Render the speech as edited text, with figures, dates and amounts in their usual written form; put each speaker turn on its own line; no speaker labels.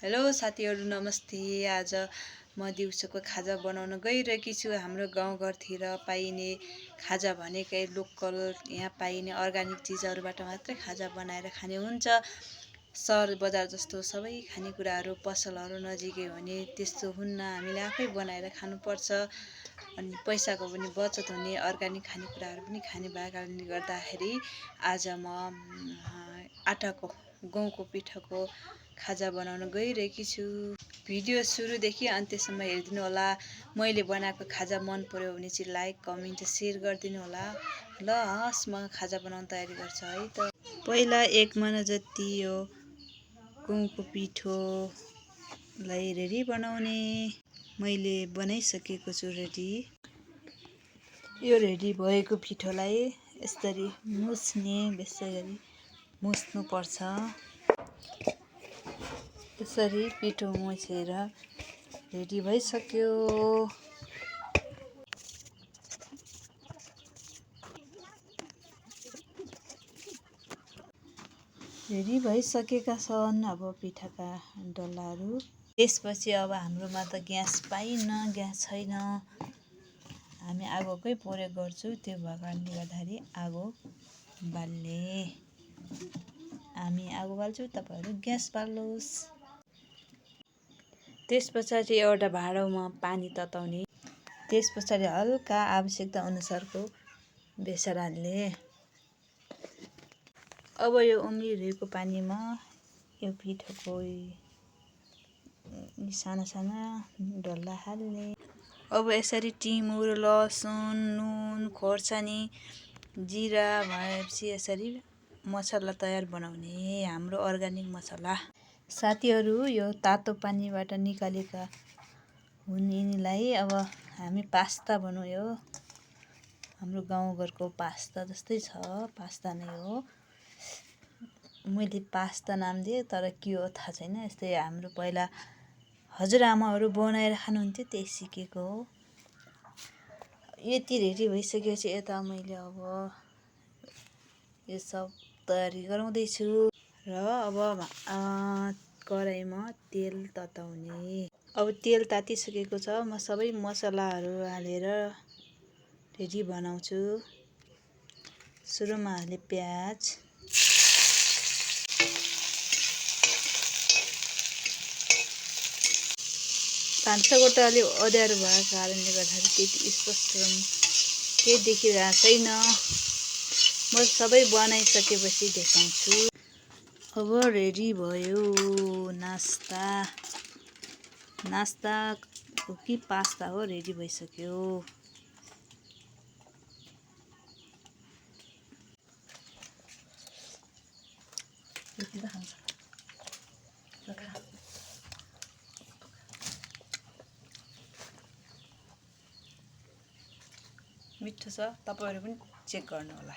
Hello साथीहरु नमस्ते। आज म दिउँसोको खाजा बनाउन गइरहेकी छु। हाम्रो गाउँघरतिर पाइने खाजा भनेकै लोकल यहाँ पाइने अर्गानिक चिजहरुबाट मात्रै खाजा बनाएर खाने हुन्छ। सहर बजार जस्तो सबै खानेकुराहरु पसलहरु नजिकै हुने त्यस्तो हुन्न। हामीले आफै बनाएर खानुपर्छ। अनि पैसाको पनि बचत हुने अर्गानिक खानेकुराहरु पनि खाने भएको कारणले गर्दाखेरि आज म आटाको गहुँको पिठोको खाजा बनाउन गइरहेकी छु। भिडियो सुरुदेखि अन्त्यसम्म हेरिदिनु होला। मैले बनाएको खाजा मन पर्यो भने चाहिँ लाइक, कमेन्ट, शेयर गरिदिनु होला। ल हस् म खाजा बनाउन तयारी गर्छु है त। पहिला 1 मना जति यो गहुँको पिठोलाई रेडी बनाउने। मैले बनाइसकेको छु रेडी। यो रेडी भएको पिठोलाई यसरी मुछ्ने, यसरी मुछ्नु पर्छ। यसरी पिठो मुछेर रेडी भइसक्यो। रेडी भइसकेका छन् अब पिठाका डल्लाहरू। त्यसपछि अब हाम्रोमा त ग्यास पाइन्न, ग्यास छैन। हामी आगोकै प्रयोग गर्छु। त्यो भएको कारणले गर्दाखेरि आगो बाल्ने। हामी आगो बाल्छौँ, तपाईहरु ग्यास बाल्नुहोस्। त्यसपछि एउटा भाँडोमा पानी तताउने। त्यसपछि हल्का आवश्यकता अनुसारको बेसार हाल्ने। अब यो उम्लिरहेको पानीमा यो पिठोको साना साना डल्ला हाल्ने। अब यसरी टिमुर, लसुन, नुन, खोर्सानी, जिरा भएपछि यसरी मसला तयार बनाउने। हाम्रो अर्गानिक मसला। साथीहरु यो तातो पानीबाट निकालेका हुन् यिनीलाई। अब हामी पास्ता बनाउँयो। हाम्रो गाउँघरको पास्ता जस्तै छ, पास्ता नै हो। मैले पास्ता नाम दिएँ तर के हो थाहा छैन। यस्तै हाम्रो पहिला हजुरआमाहरू बनाएर खानुहुन्थ्यो, त्यही सिकेको हो। यति रेडी भइसकेपछि यता मैले अब यो सब तयारी गराउँदैछु। र अब कराईमा तेल तताउने। अब तेल तातिसकेको छ। म सबै मसलाहरू हालेर रेडी बनाउँछु। सुरुमा हाले प्याज, भान्साको त अलि अँध्यारो भएको कारणले गर्दाखेरि त्यति स्पष्ट केही देखिरहेको छैन। म सबै बनाइसकेपछि देखाउँछु। अब रेडी भयो नास्ता। नास्ता हो कि पास्ता हो, रेडी भइसक्यो। मिठो छ, तपाईहरु पनि चेक गर्नु होला।